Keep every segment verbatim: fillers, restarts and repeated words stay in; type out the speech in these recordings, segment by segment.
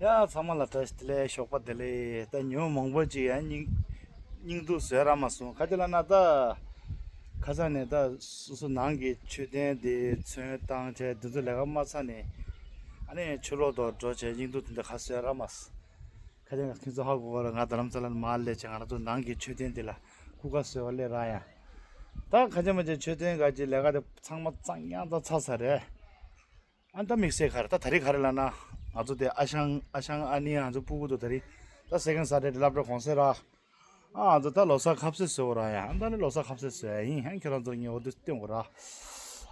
ཡ་ཚང་མ་ལ་བཀྲ་ཤིས་བདེ་ལེགས། ཞོགས་པ་བདེ་ལེགས། ད་ཉི་མ་མང་པོ་ཅིག་ཡང་སྙིང་སྙིང་སྡུག་བཟོས་ར་མ་སོང་། ག་ཅི་ལབ་ན་ད་ཁ་སང་ནས་ད་སོ་སོ་ནང་གི་མཆོད་རྟེན་དེ་ཚོན་བཏང་བྱས་དེ་ཚོ་ལས་ཀ་མ་ཚར་ནས་ཨ་ནི་ཕྱི་ལོགས་དུ་འགྲོ་བྱས་སྙིང་སྡུག་དེ་འདྲ་ག་བཟོས་ར་མ་སོང་། ཁ་ཅང་ཁྱེད་ཚོ་ཧ་གོ་གོ་ར། ང་རྡ་རམ་ས་ལ་ནས་མར་སླེབས་བྱས་ང་རང་ཚོ་ནང་གི་མཆོད་རྟེན་དེ་ལ་སྐུ་ཁ་བཟོས་པ་སླེབས་ར་ཡང་། ད་ཁ་ཅང་མ་ཅང་མཆོད་རྟེན་ག་ཅི་ལས་ཀ་དེ་ཚང་མ་གཙང་ཡང་ད་ཚར་ཚར་རེད། ཨ་ད་དམིགས་བསལ་ག་རེ་ད་ད་རེས་ག་རེ་ལབ་ན། ང་ཚོ་དེ་ཨ་ཞང་ཨ་ཞང་ཨ་ནེ་ང་ཚོ་སྤུ་གུ་དང་ད་རེས་ད་སེ་ཀེན་ཌ་སེ་ཊར་ཌེ་སློབ་གྲྭ་གུང་སེང་ར། ཨ་ང་ཚོ་ད་ལོ་གསར་ཁ་ཟས་བཟོ་དགོས་ར་ཡ། ཨ་ད་ནི་ལོ་གསར་ཁ་ཟས་བཟོ་ཡ་ཡིན། ཨ་ཁྱེད་རང་ཚོ་ངས་འོ་དེ་སྟོན་དགོས་ར།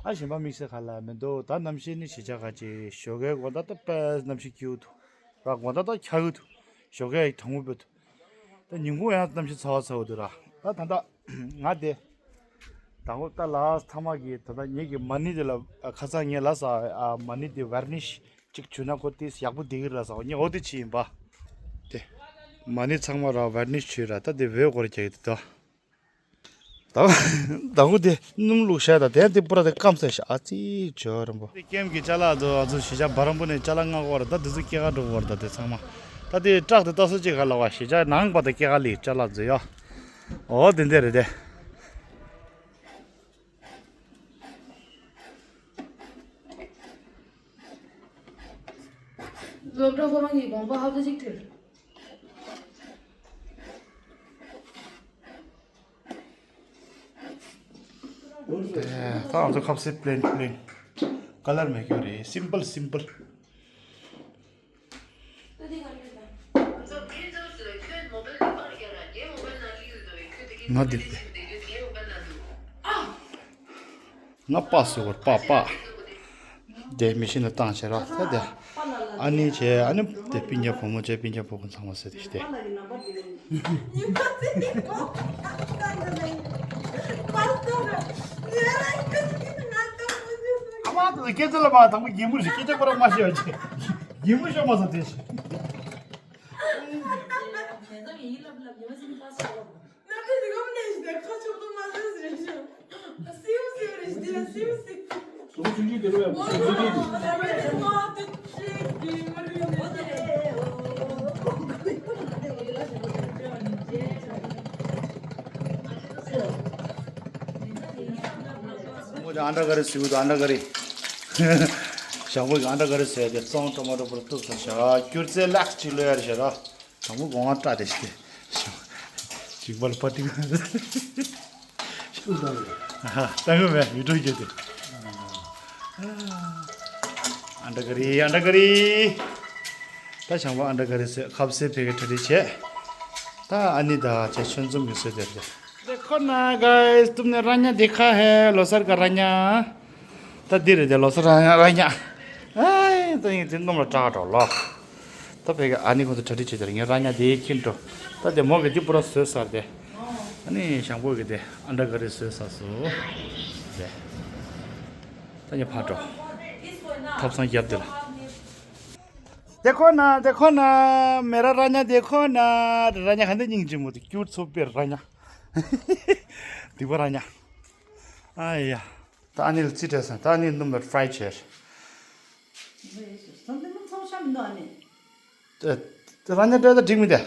ཨ་གཞན་པ་དམིགས་བསལ་ག་ལ་མི་འདུག་ད་གནམ་གཤིས་ནི་གཞིས་ཆགས་ག་ཅི་ཞོགས་ཀའི་དགོང་དག་ད་དཔེ་གནམ་གཤིས་སྐྱིད་པོ་འདུག་ར། དགོང་དག་ད་འཁྱག་གི་འདུག་ཞོགས་ཀའི་དྭངས་མོ་དཔེ་འདུག་ད་ཉིན་གུང་ཡང་གནམ་གཤིས་ཚ་བ་ཚ་བོ་འདུག་ར། ད་ད་ལྟ་ང་དེ་དང་པོ་ད་ལ་ཐ་མག་གི་ད་ལྟ་ངེད་ཀྱི་མ་ཎི་དེ་ལ་ཁ་སང་ངས་ལབ་ས། མ་ཎི་དེ་ཝར་ནིཤ་གཅིག་བྱུགས་ན་ཁོ་དེ་ཡག་པོ་བསྡད་ཀྱི་རེད་ལབ་ས། ངས་འོ་དེ་བྱས་ཡིན་པ། དེ་མ་ཎི་ཚང་མ་ར་ཝར་ནིཤ་བྱུགས་ར། ད་དེ་འོད་སྐོར་རྒྱག་གི་འདུག་ད་ད་ཁོ་དེ་སྣུམ་བླུགས་བཞག་ད་དེ་དེ་པུ་ར་དེ་སྐམ་ཚར་ཤག་ཨ་ཙི་ཇོ་རམ་པོ། དེ་ཀེམ་གྱི་ཅ་ལག་ཚོ་ཨ་ཚོ་གཞིས་ཆགས་བ་རམ་པོ་ནས་ཅ་ལག་མངགས་ཡོད་ར། ད་དེ་ཚོ་སྐྱེལ་ག་འགྲོ་གི་ཡོད་ར། ད་དེ་ཚང་མ་ད་དེ་ཊག་དེ་ལྟ་སོ་ཅིག་ག་ལ་བ་གཞིས་ཆགས་ནང་པ་དང་སྐྱེལ་ག་ལས་ཅ་ལག་ཚོ་ཡ། འོ་དེ་འདྲ་རེད་དེ། སློབ་གྲྭ་ཁོ་རང་གི་དགོངས་པ་ཧབ་ཏ་གཅིག་ཁྲིད། ད་ང་ཚོ་ཁ་ཟས་པི་ལེན་པི་ལེན། ཀ་ལར་མེད་རྒྱུ་རེད། སིམ་པལ་སིམ་པལ། ང་འདིར་ཏེ། ང་པ་སུ་བར་པ་པ། དེ་མི་ཤི་ན་བཏང་བྱས་ར་ས་དེ། ཨ་ནི་བྱས་ཨ་ནི་དེ་སྤུན་ཀྱག་བུ་མོ་བྱས་སྤུན་ཀྱག་བུ་མོ་ཚང་མ་ཟེར་དེ་ཤི་དེ། ཨ་མ་དེ་སྐད་ཆ་ལ་མ་དང་པོ་རྒན་མོ་རེད། སྐད་ཆ་ཁོ་རང་མ་བཤད་པ་བྱས། རྒན་མོ་ཤོར་མ་སོང་དེ་ཤི། ཨ་འདྲ་ག་རེ་ཟེར་གི་འདུག་ཨ་འདྲ་ག་རེ། ཞང་པོ་གི་ཨ་འདྲ་ག་རེ་ཟེར་ཏེ་བཙོང་ཊོ་མ་ཊོ་པུ་ར་གཏུབ་ས་བྱ། སྐྱུར་རྩི་ལེགས་ཅིག་བླུགས་ཡ་རེད་བྱ་ར། དང་པོ་སྒོ་ང་སྐྲ་དེ་ཞིག་སྟེ། ཞིང་པ་ལ་པ་ཏི་ཀ་ཨ་ཧ། ལྟ་གི་མེད་ཡུ་ཊུབ་བརྒྱུད་དེ། ཨ་འདྲ་ག་རེ་ཨ་འདྲ་ག་རེ། ད་ཞང་པོ་ཨ་འདྲ་ག་རེ་ཟེར་ཁ་ཟས་ཕ་གི་གྲ་སྒྲིག་བྱས། ད་ཨ་ནི་ད་ཅེ་ཆོན་ཙུམ་གི་ཟེར་དེ་རེད། देखो ना गाइस, तुमने रान्या देखा है? लोसर का रान्या। ད་འདི་རེད་དེ་ལོ་སར་ར་ཉ་ར་ཉ། ཨེ་ད་ཡིན་དེ་སྣུམ་ལ་སྐྲག་འགྲོ་ལོ། ད་ཕ་གི་ཨ་ནི་ཁོ་ཚོ་གྲ་སྒྲིག་བྱེད་དེ་ར་ངས་ར་ཉ་དེ་ཁྱེར་འགྲོ། ད་དེ་མོ་གི་འདི་པུ་ར་བཟོས་ཚར་དེ། ཨ་ནི་ཞང་པོ་གི་དེ་ཨ་འདྲ་ག་རེ་བཟོས་ཚར་སོང་། དེ། ད་ངས་ཕར་འགྲོ། ཐབ་ཚང་རྒྱབ་དེ་ལ། देखो ना, देखो ना, मेरा रान्या देखो ना। ར་ཉ་ག་འདྲ་སྙིང་རྗེ་མོ་འདུག་སྐྱུར་ཚོ་པའི་ར་ཉ། སྡིག་པ་ར་ཉ། ཨ་ཡ། ད་ཨ་ནི་ལ་རྩིས་སྤྲད་སོང་། ད་ཨ་ནི་སྣུམ་ལ་ཕྲའི་བྱས། ད་ད་ར་ཉ་སྤྲད་ད་འགྲིག་མི་འདུག་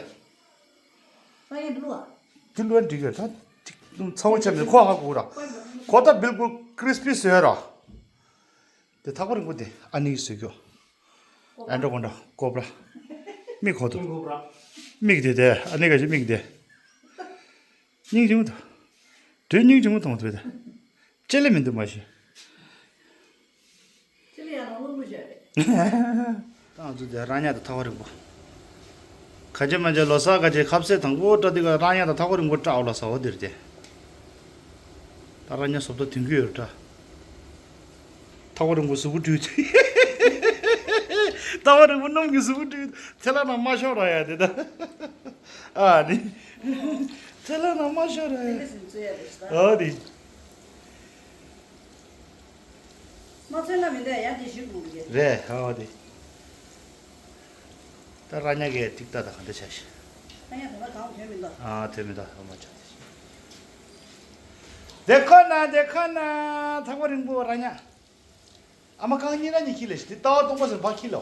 དེ་ལོས་འགྲིག་གི་ད་ཅིག་སྣུམ་ཚ་བོ་ཆགས་མི་འདུག་ཁོ་ཧ་གོ་ར། ཁོ་ད་བིལ་ཀུལ་ཀྲིས་པི་བཟོས་ར། དེ་ཐག་པ་རིང་པོ་དེ་ཨ་ནི་གིས་བཟོས་རྒྱུ། ཨན་ཌྲ་ཀོན་ཌ་ཀོབ་ར། མིག་ཁོ་ཐུ། མིག་དེ་དེ་ཨ་ནི་ག་ཞིག་མིག་དེ། སྙིང་རྗེ་མོ་དང་། དུས་སྙིང་རྗེ་མོ་མཐོང་ཐུབ་དེ། ལྕེ་ལེ་མི་འདུག་མ་ཤེས། ལྕེ་ལེ་ཡང་རང་བློ་མི་བྱ་རེད། ད་ང་ཚོ་དེ་ར་ཉ་དང་ཐག་པ་རིང་པོ། ག་ཅི་མ་ཅི་ལོ་གསར་ག་ཅི་ཁ་ཟས་དང་པོ་སྤྲད་དུས་ཀ་ར་ཉ་དང་ཐག་པ་རིང་པོ་སྤྲད་ཨོ་ལ་ས་འོ་དེར་དེ། ད་ར་ཉ་བཟོ་ལྟ་དོན་གྱི་ཡོད་འདྲ། ཐག་པ་རིང་པོ་གཟུགས་པོ་བཀྲུས་ཏེ། ཐག་པ་རིང་པོ་སྣུམ་གྱི་གཟུགས་པོ་བཀྲུས་ཚེ་ལ་ན་མ་ཤོར་ར་ཡ་དེ་ད། ཨ་ནི། ཚེ་ལ་ན་མ་ཤོར་ར་ཡ། ཨ་ནི། མ་ཚོད་ན་མི་འདྲ་ཡ་དེ་ཞིག་དགོས་ཀྱི། རེད་ཨ་དེ། ད་ར་ཉ་གི་ཏིག་ཏ་ད་ག་འདྲ་བྱ་ཤི། ར་ཉ་ད་ལྟ་གང་ཐོན་མི་འདུག་ཨ་ཐོན་མི་འདུག་ཨ་མ་ཆ་དེ་ཤི། དེ་ཁོ་ན་དེ་ཁོ་ན་ཐག་པ་རིང་པོ་ར་ཉ། ཨ་མ་གང་ཉིན་ར་ཉི་ཁྱི་ལས་ཤི་དེ་ལྟ་བ་སྟོང་པ་ཟེར་བ་ཁྱི་ལོ།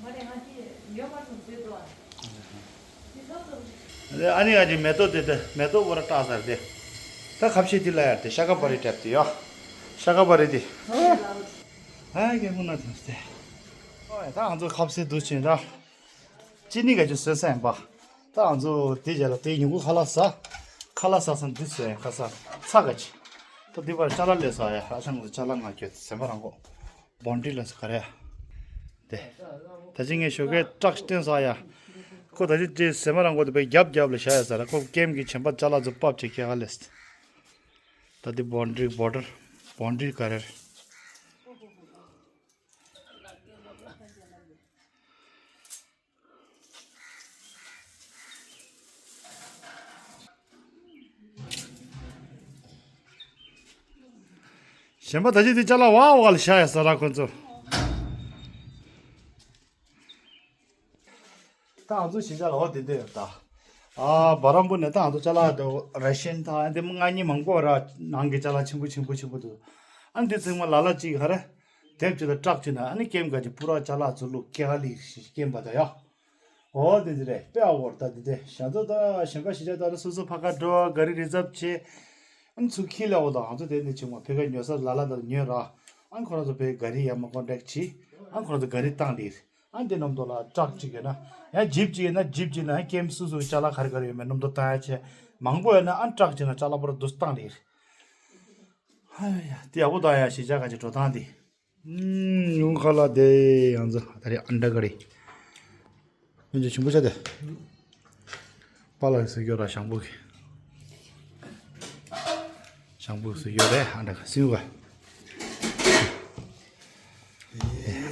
མ་རེད་ང་ཁྱི། ཨ་ནི་ང་ཅི་མེ་ཏོག་དེ་དེ་མེ་ཏོག་བོ་ར་བཏགས་ས་རེད་དེ། ད་ཁ་ཕྱེ་དེ་ལ་ཡར་དེ་ཤ་ཀ་པ་རི་འདྲ་དེ་ཡོ། ཤ་ཀ་པ་རི་དེ། ཨ་ཀེ་མུ་ན་དེ་སྟེ། ཨོ་ད་ང་ཚོ་ཁ་ཕྱེ་དུ་ཕྱིན་ར། ཅི་ནི་ག་ཅི་བཟོས་ས་ཡིན་པ། ད་ང་ཚོ་དེ་རྗེས་ལ་དེ་ཉིན་གུང་ཁ་ལག་ཟ། ཁ་ལག་ཟ་ས་འདི་བཟོས་ཡིན་ཁ་ས། ཚ་ག་ཅི། ད་འདི་བར་ཅ་ལག་ལས་ཟ་ཡ་ཧ་ཤང་གི་ཅ་ལག་ང་ཁྱོད་ཟེར་མ་རང་གོ། བོན་ཏི་ལ་སུ་ག་རེ། དེ། ད་ཅི་ངས་ཞོགས་ཀས་སྐྲག་བསྟན་ས་ཡ། ཁོ་ད་ཅི་ཅི་ཟེར་མ་རང་གོ་དེ་པའི་རྒྱབ་རྒྱབ་ལ་བཞག་ཡ་ཟ་ར་ཁོ་ཀེམ་གི་བྱེམ་པ་ཅ་ལག་ཚོ་པབ་ཅིག་ཁྱེད་ཧ་ལེས། ད་དེ་བོན་ཏི་བོ་ཏར་བོན་ཏི་ག་རེ། གཞན་པ་ད་ཅི་དེ་ཅ་ལག་བ་བ་ལ་བཞག་ཡ་ས་ར་ཁོ་ཚོ། ད་ང་ཚོ་གཞིས་ཆགས་ལ་འོ་དེ་འདྲ་ཡོད་ད། ཨ་བ་རམ་པུ་ནས་ད་ང་ཚོ་ཅ་ལག་དེ་ར་ཤན་དང་དེ་མོ་ང་གཉིས་མང་པོ་ར་ནང་གི་ཅ་ལག་ཆེན་པོ་ཆེན་པོ་ཆེན་པོ་འདུག་ཨ་འདི་ཚང་མ་ལ་ལ་གཅིག་ཧ་རེ། དེབ་གཅིག་དང་ཏྲག་གཅིག་ན་ཨ་ནི་ཀེམ་ག་ཅིག་པུ་ར་ཅ་ལག་ཚོ་ལུག་ཀེ་ཧ་ལི་ཀེམ་པ་ད་ཡ། འོ་དེ་འདི་རེད་དཔེ་ཨ་བོར་ད་འདི་དེ་ཞང་ཚོ་ད་གཞན་པ་གཞིས་ཆགས་ད་ར་སོ་སོ་ཕ་ག་འགྲོ་ག་རི་རི་ཛབ་བྱེད། ཨ་ནི་ཚུར་ཁྱི་ལ་འོ་ད་ང་ཚོ་དེ་ནས་བྱུང་བ་ཕེ་ག་ཉོ་ས་ལ་ལ་ད་ཉོས་ར། ཨ་ནི་ཁོ་རང་ཚོ་ཕེ་ག་རི་ཡ་མ་ཀོན་ཊེག་བྱེད། ཨ་ནི་ཁོ་རང་ཚོ་ག་རི་བཏང་ལིར། ཨ་ནི་དེ་ནམ་དུ་ལ་ཏྲག་གཅིག་ཡོད་ན། ཡང་ཇིབ་གཅིག་ཡོད་ན་ཇིབ་གཅིག་ན་ཡང་ཀེམ་སུ་སུ་ཅ་ལག་ག་རེ་ག་རེ་ཡོད་མེད་ནམ་དུ་བཏང་ཡ་ཆེ། མང་པོ་ཡོད་ན་ཨ་ནི་ཏྲག་གཅིག་ན་ཅ་ལག་པོ་ར་འདུ་བཏང་ལིར། ཧ་ཡ་ཡ་དེ་ཡག་པོ་བཏང་ཡ་གཞིས་ཆགས་ག་ཅིག་འགྲོ་སྟངས་དེ། ཉུང་ཁ་ལ་དེ་ཡང་ཚ་ད་རེ་ཨན་ཌ་ག་རེ། ཡོན་ཅུ་ཆུང་པོ་ཆ་དེ། པཱ་ལགས་སུ་སྐྱོར་ར་ཞང་པོ་གི། ཞང་པོ་སུ་སྐྱོར་རེ་ཨན་ཌ་ག་སིའུ་ག་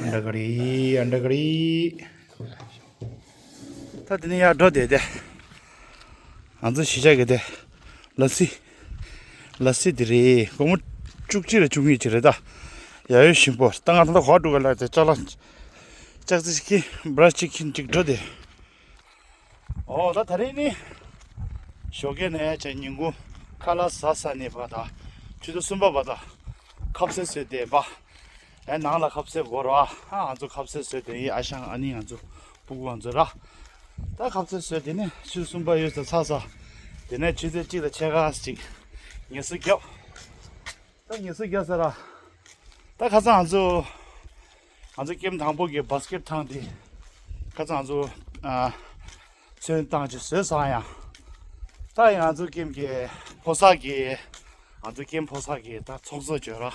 ཨན་ཌ་ག་རེ་ཨན་ཌ་ག་རེ། ད་དེ་ནས་ཡར་འགྲོ་བསྡད་དེ། ང་ཚོ་གཞིས་ཆགས་ཀྱི་དེ། ལ་སི། ལ་སི་དེ་རེད། སྒོར་མོ་བཅུ་གཅིག་རེ་བཅུ་གཉིས་ཅིག་རེད་ད། ཡ་ཡོད་ཞིམ་པོ། ད་ང་ད་ལྟ་གོ་འགྲོ་ག་ལ་དེ་ཅ་ལག་ཅག་ཙི་ཤི་ཁི་བྷ་ར་ཤི་ཅི་ཁིན་ཅིག་འགྲོ་དེ། ཨོ་ད་ད་རེས་ནི། ཞོགས་ཀས་ནས་བྱས་ཉིན་གུང་ཁ་ལག་ཟ་ས་ནས་བ་ད། ཆུ་ཚོད་གསུམ་པ་བ་ད། ཁ་ཟས་བཟོས་ཏེ་བ། ཨེ་ནང་ལ་ཁ་ཟས་སྒོ་ར་ཨ་ང་ཚོ་ཁ་ཟས་བཟོས་ཏེ་ཡི་ཨ་ཞང་ཨ་ནི་ང་ཚོ་སྤུ་གུ་ང་ཚོ་ར། ད་ཁ་ཟས་བཟོས་དེ་ནས་ཆུ་ཚོད་གསུམ་པ་ཡོད་ས་ཚ་ས། དེ་ནས་ཆུ་ཚོད་གཅིག་དང་ཕྱེད་ཀ་ཅིག་ངལ་གསོ་རྒྱབ། ད་ངལ་གསོ་རྒྱབ་ས་ར། ད་ཁ་སང་ང་ཚོ། ང་ཚོ་ཀེམ་དང་པོ་གི་བྷ་སི་ཀེད་ཐང་དེ། ཁ་སང་ང་ཚོ། ཨ། ཚོན་བཏང་ཅིག་བཟོས་སོང་ཡ། ད་ཡང་ང་ཚོ་ཀེམ་གི་ཕོ་གསར་གི། ང་ཚོ་ཀེམ་ཕོ་གསར་གི་ད་ཚོགས་གཙོ་བྱོས་ར།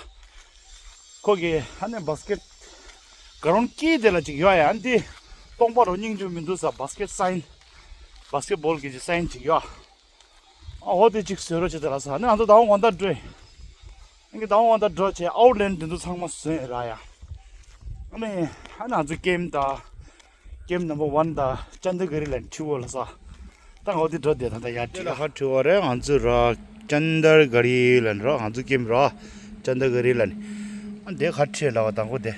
ཁོ་གི་ཨ་ནི་བྷ་སི་ཀེད། ག་རོང་དཀྱིལ་དེ་ལ་ཅིག་ཡོད་ཡ་འདི། སྟོང་པ་རུ་སྙིང་རྗེ་མི་འདུག་ས་བྷ་སི་ཀེད་སའིན། བྷ་སི་ཀེད་བྷོལ་གི་ཅིག་སའིན་ཅིག་ཡོད། ཨ་འོ་དེ་གཅིག་བཟོས་རོགས་བྱེད་དེ་ལ་ས་ནི་ང་ཚོ་ཟླ་བ་དགོང་དག་འགྲོ་ཡིན། ཨ་ནི་ཟླ་བ་དགོང་དག་འགྲོ་བྱས་ཨའུ་ཊི་ལེན་དེ་ཚོ་ཚང་མ་བཟོས་ཡིན་ར་ཡ། ཨ་ནི་ཨ་ནི་ང་ཚོ་ཀེམ་དང་། ཀེམ་ནམ་བར་ཝན་དང་ཅན་ད་ག་རི་ལེན་ཁྲི་བོ་ལ་ས། ད་འོ་དེ་འགྲོ་བསྡད་ད་ད་ཡར་ཁྲི་ལ་ཧ་ཁྲི་བོ་རེད་ང་ཚོ་ར། ཅན་ད་ག་རི་ལེན་ར་ང་ཚོ་ཀེམ་ར། ཅན་ད་ག་རི་ལེན། ཨ་དེ་ཧ་ཁྲི་ལ་བ་དང་གོ་དེ།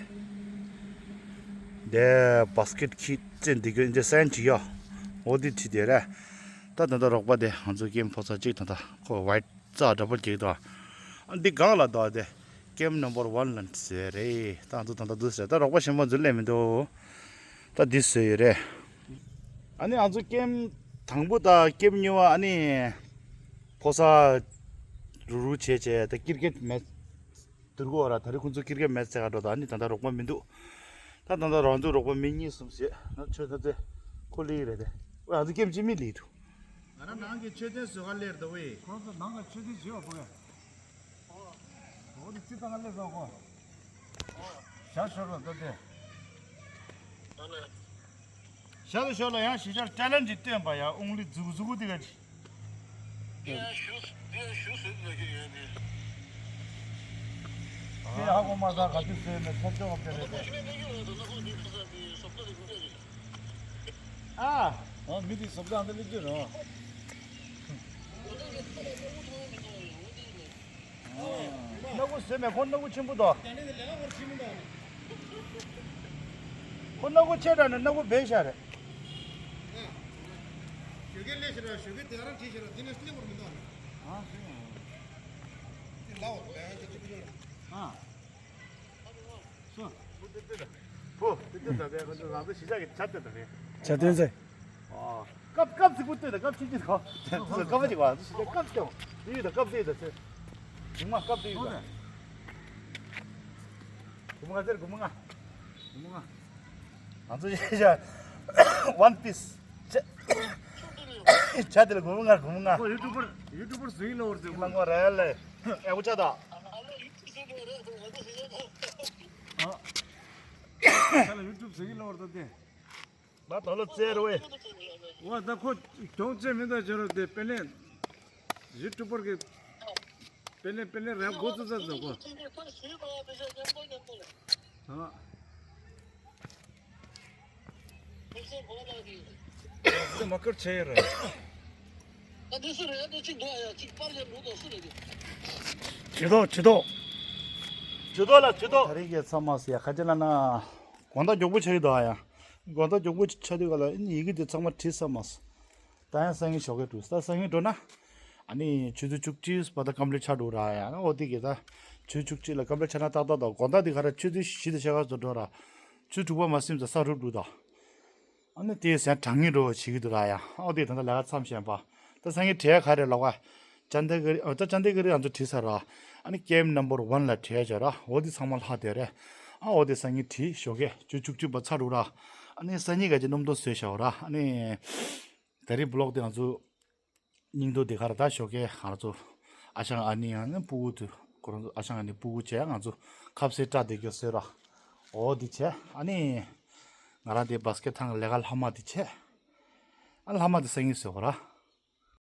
དེ་བྷ་སི་ཀེད་ཁི་ཙེ་འདི་གི་འདི་སན་ཅི་ཡ། འོ་དེ་ཁྲི་དེ་རེད། ད་ད་ད་རོགས་པ་དེ་ང་ཚོ་ཀེམ་ཕོ་ཚ་གཅིག་ད་ད་ཁོ་ཝའིཊ། རྩ་འདྲ་པོ་གཅིག་དང་། ཨ་འདི་སྒང་ལ་དོ་དེ། ཀེམ་ནམ་བར་ཝན་ལ་ཟེར་རེད། ད་ང་ཚོ་ད་ལྟ་འདུག་ཟེར་ད་རོགས་པ་གཞན་པ་འཛུལ་ལས་མི་འདུག་ད་འདི་བཟོས་ཡོད་རེད། ཨ་ནི་ང་ཚོ་ཀེམ་དང་པོ་དང་ཀེམ་གཉིས་པ་ཨ་ནི། ཕོ་གསར། རུ་རུ་བྱས་བྱས་ད་ཀིར་ཀེད་མེ། དུར་གོ་ར་ད་རེས་ཁོང་ཚོ་ཀིར་ཀེད་མེ་ཙེ་ག་འགྲོ་ད་ཨ་ནི་ད་ལྟ་རོགས་པ་མི་འདུག་ད་ད་ལྟ་རང་ཚོ་རོགས་པ་མི་གཉིས་གསུམ་བྱས་ང་ཆོས་ད་ཚེ་ཁོ་ལི་རེད་དེ། ཨ་ང་ཚོ་ཀེམ་གཅིག་མི་ལི་འདུག་ང་རང་ནང་གི་མཆོད་རྟེན་བཟོ་ག་སླེབས་འདུག་ཝེ། ཁོང་ཚོ་ནང་གི་མཆོད་རྟེན་བཟོས་པ་ཕོ་གས། འོ་དེ་རྩི་ཐང་ག་སླེབས་སོང་ཁོ། ཞག་ཤོར་ལ་ལྟ་དེ། ཞག་ཏུ་ཤོར་ལ་ཡང་ཞི་ཞར་ཊེ་ལན་ཅིག་སྟོན་པ་ཡ་ཨུང་ལི་མཛུ་གུ་མཛུ་གུ་དེ་ག་ཅི། དེ་ཧ་གོ་མ་ས་ག་དུས་བཟོས་མེད་ཚོགས་ཆོག་ག་དེ་རེད་དེ། ཨ། ཨ་མི་དེ་བཟོ་ལྟ་འདི་ལེགས་བྱུང་རོ། སྣ་ཁུ་བཟོས་མེད་ཁོ་སྣ་ཁུ་ཆེན་པོ་དོ། ཁོ་སྣ་ཁུ་ཆེ་དྲགས་ནས་སྣ་ཁུ་བེ་ཤ་རེད། ཞོགས་ཀས་སླེབས་ཤེ་ར་ཞོགས་ཀས་དེ་རང་བྲིས་ཤེ་ར་དེ་ནས་སླེབས་པར་མི་འདུག་ཨ་ནི། དེ་ལའོ་བེ་ཤ་ཅིག་ཡོད་ར། ཨ། སོ། བུ་དེ་དེ་དང་། བུ་དེ་དེ་དང་དེ་ཁོ་ཚོ་ང་ཚོ་གཞིས་ཆགས་ཀྱི་ཆ་དེ་དང་རེད། བྱ་དོན་ཚེ། ཨ། ཀབ་ཀབ་ཙི་པུ་ཏོ་དང་ཀབ་ཅི་ཅི་གོ། ཀབ་ཅི་གོ། ཅི་ཀབ་ཅི་གོ། དེ་ཡོད་ད་ཀབ་དེ་ཡོད་ད་ཚེ། གུང་མ་ཀབ་དེ་ཡོད་ད། གུང་མ་ང་ཟེར་གུང་མ་ང་། གུང་མ་ང་། ང་ཚོ་ཡ་ཡ། ཝན་པིས། ཆ་དེ་ལ་གུང་མ་ང་གུང་མ་ང་། ཨོ་ཡུ་ཊུབ་པར་ཡུ་ཊུབ་པར་ཟིག་ལོར་ཟིག་ལང་བ་རེད་ལེ། ཨེ་འུ་ཅག་ད། ཨ། ཡུ་ཊུབ་ཟིག་ལོར་ད་དེ། ད་ད་ལོ་ཙེ་རོ་ཨེ། ཝ་ད་ཁོ་གྱོང་ཅན་མི་འདུག་ཅེ་རོ་དེ་པེ་ལེན། ཡུ་ཊུབ་པར་གི། པེ་ལེན་པེ་ལེན་རང་འགོ་ཚུགས་ཚར་ཟེར་གོ། ཨ། དེ་མ་ཁར་ཆེ་ཡ་ར། ཇུས་གཏོགས་ཇུས་གཏོགས། ཇུས་གཏོགས་ལ་ཇུས་གཏོགས། ད་རེས་ཀྱི་ཚང་མ་སི་ཡ་ཁ་ཅན་ལ་ན། དགོང་དག་མགྱོགས་པོ་ཆགས་ཀྱི་འདུག་ཨ་ཡ། དགོང་དག་མགྱོགས་པོ་ཆགས་དུས་ག་ལ་ཡི་གེ་དེ་ཚང་མ་བྲིས་ཚར་མ་སོང་། ད་ཡང་སང་ཉིན་ཞོགས་ཀས་འགྲོ། ད་སང་ཉིན་འགྲོ་ན། ཨ་ནི་ཆུ་ཚོད་བཅུ་གཅིག་བར་དུ་ཀམ་པི་ལིཊ་ཆགས་འགྲོ་ར་ཡ། ཨོ་དེ་གི་ད་ཆུ་ཚོད་བཅུ་གཅིག་ལ་ཀམ་པི་ལིཊ་ཆགས་ན་ཏག་ཏག་ད་དགོང་དག་དེ་ག་ར་ཆུ་ཚོད་བཞི་དང་ཕྱེད་ཀ་ཙམ་འགྲོ་ར། ཆུ་ཚོད་དྲུག་པ་མ་ཟིན་ཙང་ས་རུབ་འགྲོ་ད། ཨ་ནི་དེ་ཟན་གྲང་ངེས་འགྲོ་བ་བྱེད་ཀྱི་འདུག་ར་ཡ། ཨོ་དེ་ད་ལྟ་ལས་ཀ་མཚམས་བཞག་པ། ད་སང་ཉིན་གྲས་ག་རེ་ལོག་ག་ཅན་དེ་གི་རི་ཨ་ད་ཅན་དེ་གི་རི་ང་ཚོ་བྲིས་ཚར་ར། ཨ་ནི་ཀེམ་ནམ་བར་ཝན་ལ་གྲས་བྱ་ར། འོ་དེ་ཚང་མ་ལྷག་དེ་རེད། ཨ་འོ་དེ་སང་ཉིན་བྲིས་ཞོགས་ཀས་ཆུ་ཚོད་བཅུ་གཅིག་པ་ཚར་འགྲོ་ར། ཨ་ནི་སང་ཉིན་ག་ཅི་སྣུམ་ཐོག་བཟོས་བཞག་ར། ཨ་ནི་ད་རེས་བི་ལོག་དེ་ང་ཚོ་སྙིང་དོ་དེ་ག་ར་ད་ཞོགས་ཀས་ང་ཚོ་ཨ་ཞང་ཨ་ནི་ཡང་ནི་སྤུ་གུ་དུ་ཁོ་རང་ཚོ་ཨ་ཞང་ཨ་ནི་སྤུ་གུ་བྱས་ང་ཚོ་ཁབ་སེ་སྐྲ་དེ་གི་བཟོས་ར། འོ་དེ་བྱས་ཨ་ནི་ང་རང་དེ་བྷ་སི་ཀེ་ཊི་ཐང་ལས་ཀ་ལྷག་མ་དེ་བྱས། ཨ་ལྷག་མ་དེ་སང་ཉིན་བཟོས་གོ་ར།